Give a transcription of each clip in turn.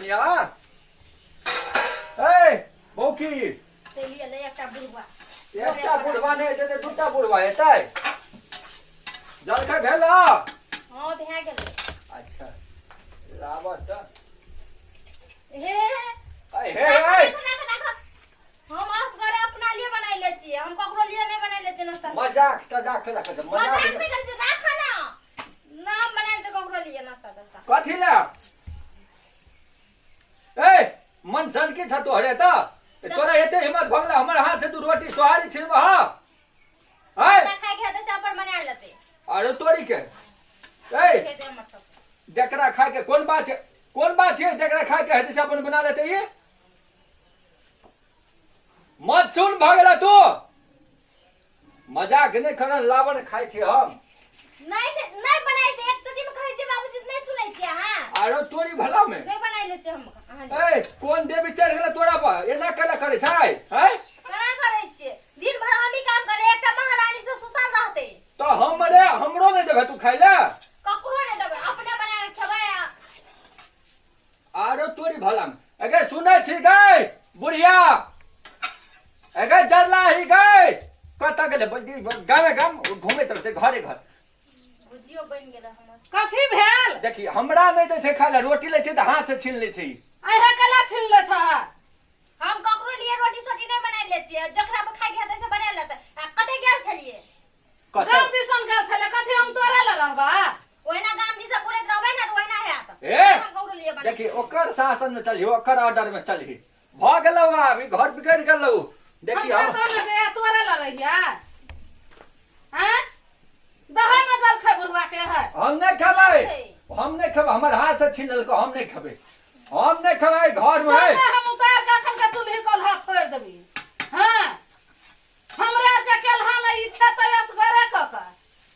कनिया ए बौकी चलि एलै एकटा बुढ़वा एकटा बुढ़वा नहि हेतै तऽ दूटा बुढ़वा हेतै जलखै भेल हँ भए गेलै अच्छा लाबऽ तऽ हे हे हे राख, राख, राख। हम असगरे अपना लिए बनाइ लै छियै हम ककरो लिए नहि बनाइ लै छियै नाश्ता मजाक तजाक केला करै मजाक मजाक नहि करै छियै राख ना ना हम बनाइ लै छियै ककरो लिए नाश्ता तास्ता कथी लए ए मन सनकी छ तोहरे तऽ तोरा एते हिम्मत भऽ गेलै हमर हाथ से तू रोटी सोहारी छिनबह है नाश्ता खाय के हेतै से अपन बना लेतै अरे तोरी के ए खेतै हमर सब जकरा खाय के कोन बात छै कोन बात छै जकरा खाय के हेतै से अपन बना लेतै ई मत सुन भऽ गेला तू मजाक नहि करन लावन खाइ छी हम नहि छै नहि बनाइ छै एक चोटी में कहै छियै बाबूजी नहि सुनै छियै अहाँ आरो तोरी भला में नहि बनाइ लै छियै हम अहाँ लिए। ए कोन देवी चढ़ गेला तोरा पर एना केला करै छै हैं केना करै छियै दिन भर हम ही काम करे एकटा महारानी से सुतल रहतै तऽ हमरे हमरो नहि देबे तू खाइ ले ककरो नहि देबै अपने बना के खेबै आ आरो तोरी भला में अगे सुनै छी गै बुढ़िया अगे जरला ही गै कतऽ गेलै गामे गाम घुमैत रहतै घरे घर भुजियो बनि गेल हमर कथी भेल देखी हमरा नहि दै छै खाय लए रोटी लै छै तऽ हाथ से छीन लै छै ई। अहे केला छीन लै छह हम ककरो लिए रोटी सोटी नहि बनाइ लै छियै जकरा पर खाय के हेतै से बना लेतै आ कतऽ गेल छलियै कतऽ गाम दिसन गेल छलै कथी हम तोरे लए रहबा ओहिना गाम दिस बुलैत रहबै ने तऽ ओहिना हैत ए हम ककरो लिए बना देखी ओकर शासन में चलही ओकर ऑर्डर में चलही भऽ गेलौ आब ई घर बिगड़ि गेलौ देखी हम हम कतौ ने जे तोरे लए रहिया हैं दहे ने जलखै बुढ़वा के है हम नहि खेबै हम नहि खेबै हमर हाथ से छीन लेलको हम नहि खेबै हम नहि खेबै घर में चल हम उतार के अखन के चूल्ही कोल्हा फोड़ि देबी हाँ हमरा आरके केलहा में ई खेतै असगरे कऽ कऽ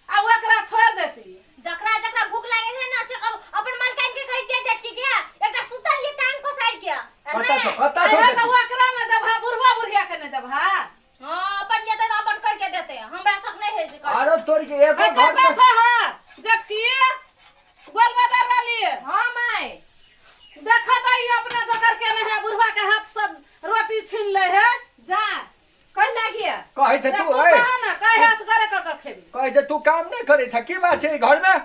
आ ओकरा छोड़ि देती जकरा जकरा भूख लागे छै ने से अपन मालकाइन के कहै छियै जेठकी के एकटा सुतल लिए टांग पसारि के आ कतऽ छौ नहि कतऽ छौ अरे तऽ ओकरा नहि देबहा बुढ़वा बुढ़िया के नहि देबहा हां अपन जेतै तऽ अपन कर के देतै हमरा शक नहि होइ छै कर आरो तोड़ के एगो है घर कतऽ में छै हा जेठकी गोल बाजार वाली हाँ माय देखा तऽ ई अपना जोकर के नहि है बुढ़वा के हाथ से रोटी छीन ले है जा कहि लागिए कहै छै रे तू पूछा ए ने कहे असगरे कऽ कऽ खेबी कहै छै तू काम नहि करै छ की बात छै ई घर में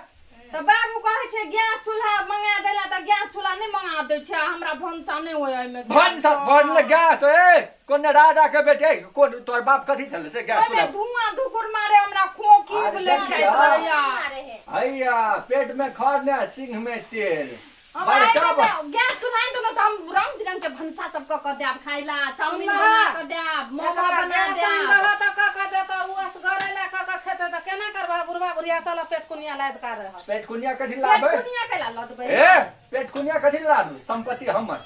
तऽ बाबू कहै छै गैस चूल्हा मंगा देला तऽ गैस चूल्हा नहि मंगा दै छै आ हमरा भनसा नहि होय एहिमे भनसा भरल गैस ए कोन राजा के बेटे कोन तोर बाप कथी छलै से गैस ओहिमे चूल्हा धुआं धुकुर मारे हमरा खोंखी अरे ले देखियौ। जाइत रहैया मारे है हैया पेट में खर ने सिंह में तेल हम बड़का आइ तऽ गैस चूल्हा आनि देलहुँ तऽ हम रंग बिरंग के भनसा सब कऽ कऽ देब खाय ला चाउमीन सुनलह? बना कऽ देब मोमो एकरा बना गैस आनि देब दहऽ तऽ कऽ कऽ देतऽ उ असगरे लए कऽ कऽ खेतै तऽ केना करबह बुढ़वा बुढ़िया चल पेट कुनिया लादि कऽ रहत पेट कुनिया कथी पेट लाबै कुनिया कैला लदबै ए पेट कुनिया कथी लादू संपत्ति हमर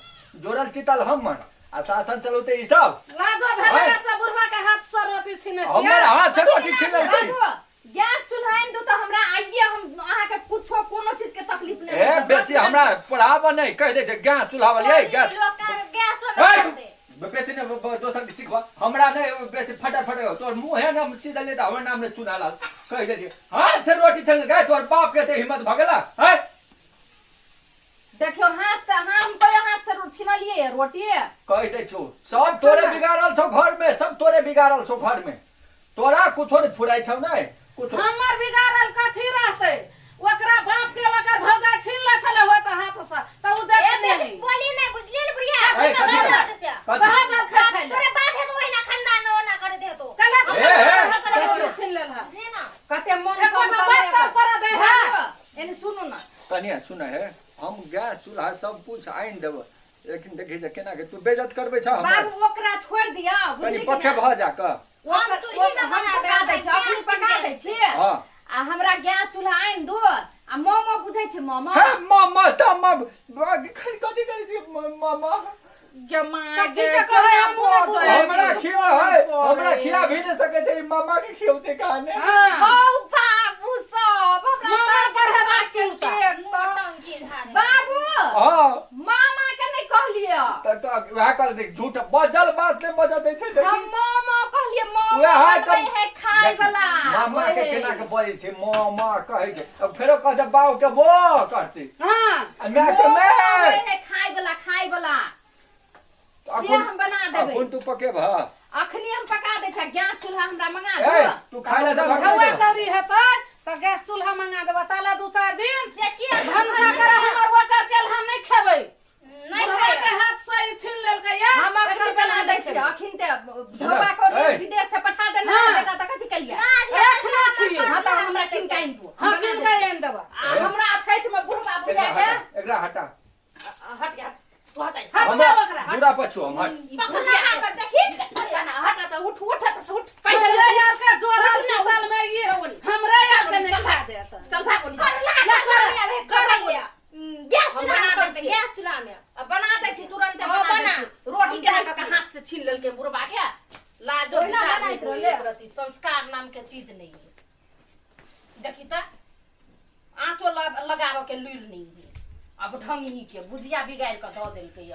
जोड़ल चितल हमर आ शासन चलौते ई सब लाजो भेलै है। से बुढ़वा के हाथ से रोटी छीने हमर छियै हाथ से रोटी छिनलकै बाबू गैस चूल्हा आनि दू तऽ हमरा आइए हम अहाँके कुछो कोनो चीज के तकलीफ नहि ए होयत। बेसी हमरा पढ़ाबऽ नहि कहि दै छै गैस चूल्हा वाली ए गैस लोक के गैसो में ए, करतै बेसी नहि दोसर के सिखबऽ हमरा नहि बेसी फटर फटर तोर मुँह है ना सीधा ले तऽ हमर नाम नहि चुना लाल कहि दै छियै हाथ से रोटी छीनलकै तोर बाप के एते हिम्मत भऽ गेला है देखियौ हाथ से हम कहियो हाथ से छिनलियै रोटी कहि दै छौ सब तोरे बिगाड़ल छौ घर में सब तोरे बिगाड़ल छौ घर में तोरा कुछो नहि फुराइ छौ नहि कुछो हमर बिगाड़ल कथी रहतै ओकरा बाप के ओकर भौजाइ छीन ले छलै होत हाथ से तऽ उ ए देखने बेसी नहीं बोली नहि बुझलियै ने बुढ़िया ए, कथी बात कथी? होतै से। कथी? बाहर जाल खाइ खाइ ले तोरे बाप हेतौ ओहिना खानदान ओना कर देतो कहला तू ए, ए, हाथ से रोटी छीन लेलह बुझलियै ना कते मन एको टा बात तर पर दे है एने सुनू ना कनिया सुन हे हम गैस चूल्हा सब कुछ आनि देब लेकिन देखी जे केना के तू बेइज्जत करबै छ हमरा बाबू ओकरा छोड़ि दिअ कनि बुझली कि पखे नहि? भऽ जा कऽ हम चूल्ही में हम बनाबै, पका दै छी गैस अखनी पका दै छी हँ आ हमरा गैस चूल्हा आनि दू आ मोमो बुझै छै मोमो हे मामा तमा कथी करै छी मामा गे माय कथी गे के कहै हमहूँ नहि बुझै छी। हमरा खिया है हमरा खिया भी नहीं सके छै मामा के खियौते कहाने हाँ हौ बाबू सब हमरा मामा पढ़ेबाक सुनता। नौटंकी झाड़े बाबू हां मामा के नहीं कहलिए त त वएह कर देख झूठ बजल बात ने बजल दै छै हम देखी मामा कहलिए मामा वएह बनबै तऽ- है खाय देखी, वाला मामा के ओहे। केना के बजै छै मामा कहै छै अब फेरो कहै छै बाउ के बो करतै हाँ आ माय के मोमो माय बनबै है खाय वाला खाय से हम बना देबै। अखन तू पकेबह? अखनी हम पका दै छै, गैस चूल्हा हमरा मंगा ए दो। तू खाय ला तऽ ढौआ भाग। कौड़ी हेतै तऽ गैस चूल्हा मंगा देबऽ, ताला 2-4 दिन जेकि भनसा करे हमर ओकर केलहा नहि खेबै। नहि बुढ़वा खायब। के हाथ से ई छीन लेलकै या हम अखनी एकर बना बना दै दै छियै। छियै। अखन ते ढौआ कौड़ी ए। विदेश से पठा देने हाँ। बेटा, तऽ कथी केलियै? रखने छियै। हाँ, तऽ हमरा कीन के आनि दू। हँ, कीन के आनि देबऽ। आ हमरा अछैत में बुढ़वा एकरा बुढ़िया के हटा, एकरा हटा। हट जा, तू हट। हट। हमरा ओकरा। दूरा पछू हम हट। ई पकड़ा बुढ़िया के- पर देखी। ना, हट तऽ उठ, उठ तऽ उठ। पहिले यार के जोरल उठ ना, चीतल में ई हमरे यार के नहीं खा देत। चल भाग ओनी। करला ना, कर आबे कर कर गैस हम चूल्हा बना में दै करबै, छियै। गैस चूल्हा में। अब बना दै छी तुरंते। हाँ, बना दै बना। छी। रोटी केना कऽ के हाथ से छीन लेलकै बुढ़बा के। लाजो ओहिना विचार बनाइत नहीं रहलै। एक रत्ती संस्कार नाम के चीज नहीं है। देखी तऽ आँचो लगाबऽ के लुरि नहीं है। अब ढंगनी के भुजिया बिगाड़ि कऽ दऽ देलकै।